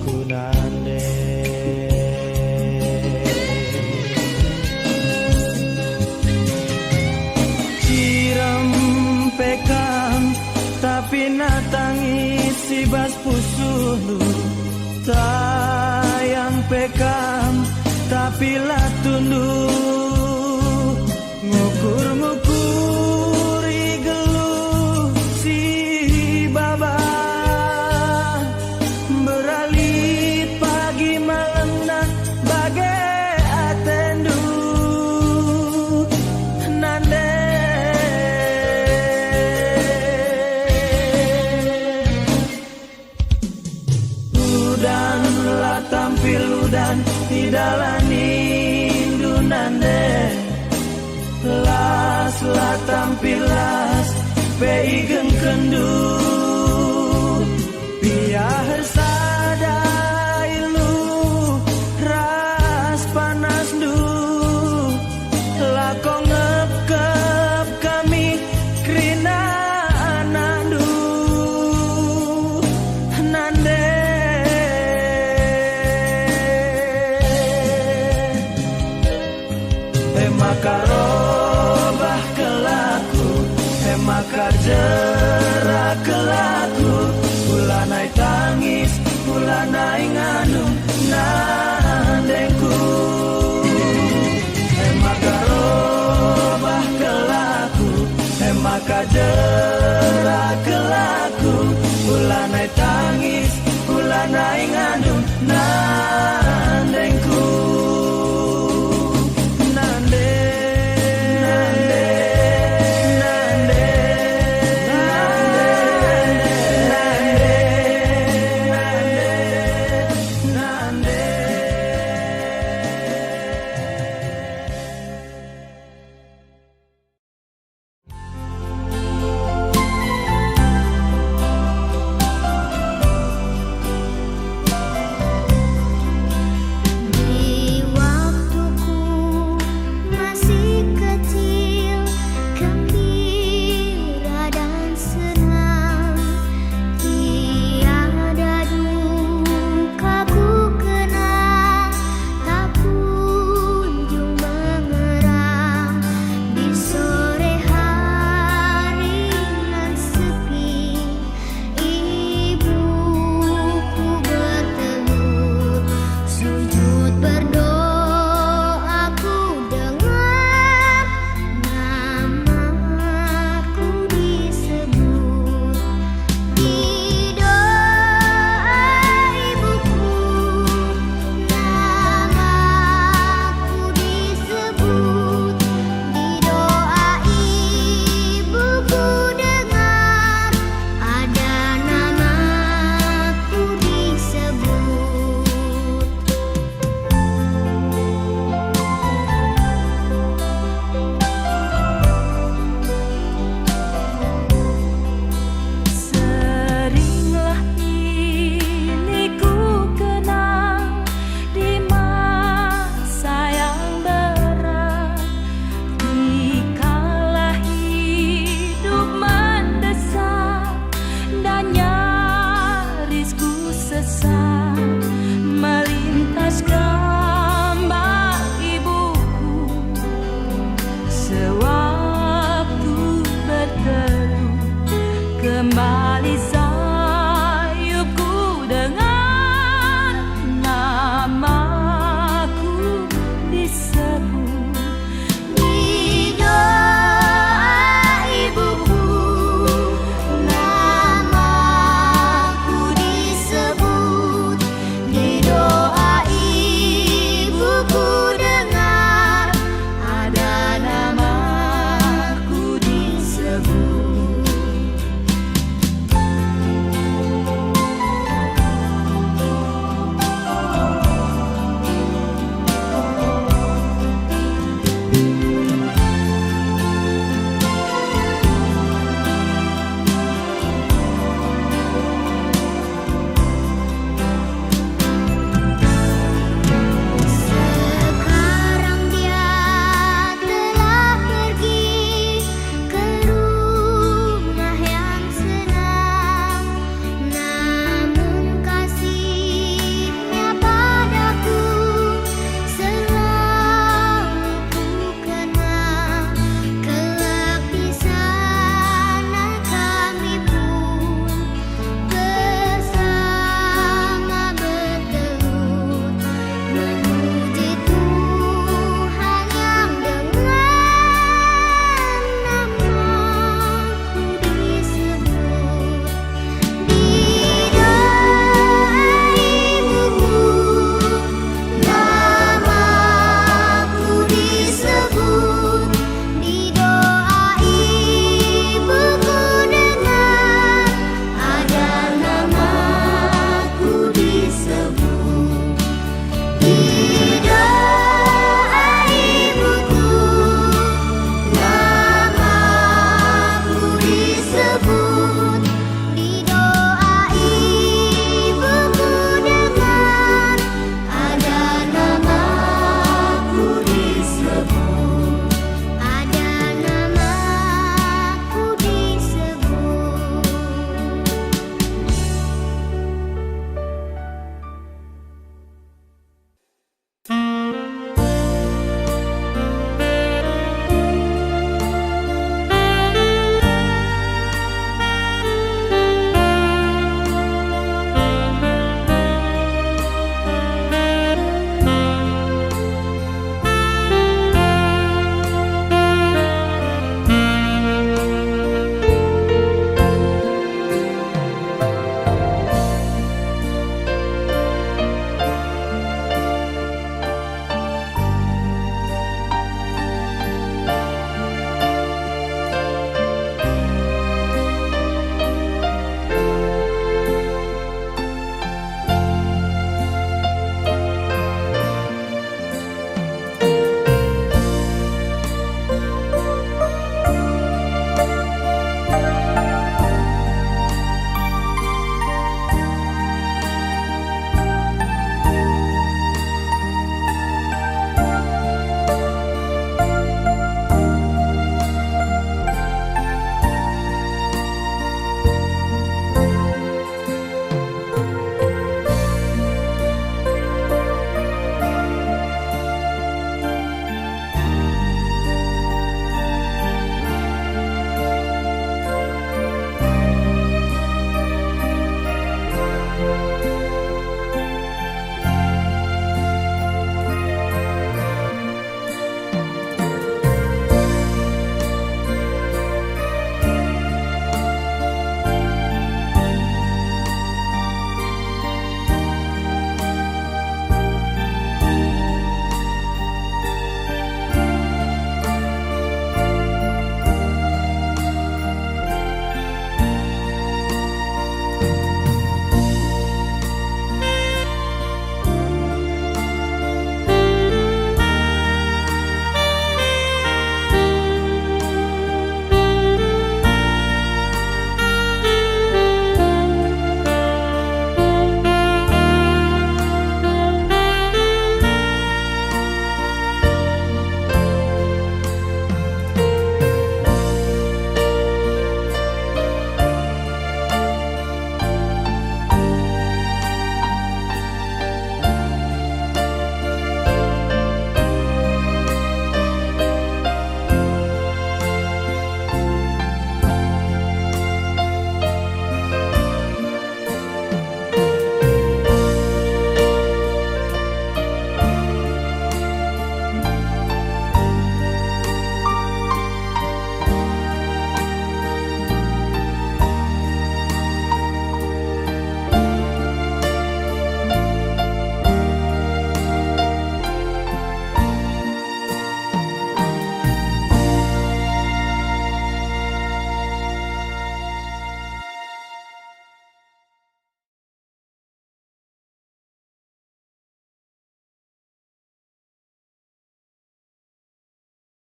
ku nande. Cirem pe kam, tapi natangis i bas pusuhndu. Tayang pe kam, tapi la tunduh. Ngukur-ngukuri dan idalanindu nande. Las la tampil las pe igengkenndu. Biar sada iluh ras panasndu, lako ngepkep kami kerina anakndu nande. E maka robah kelaku, e maka jerak kelaku, kulanai tangis, kulanai nganum,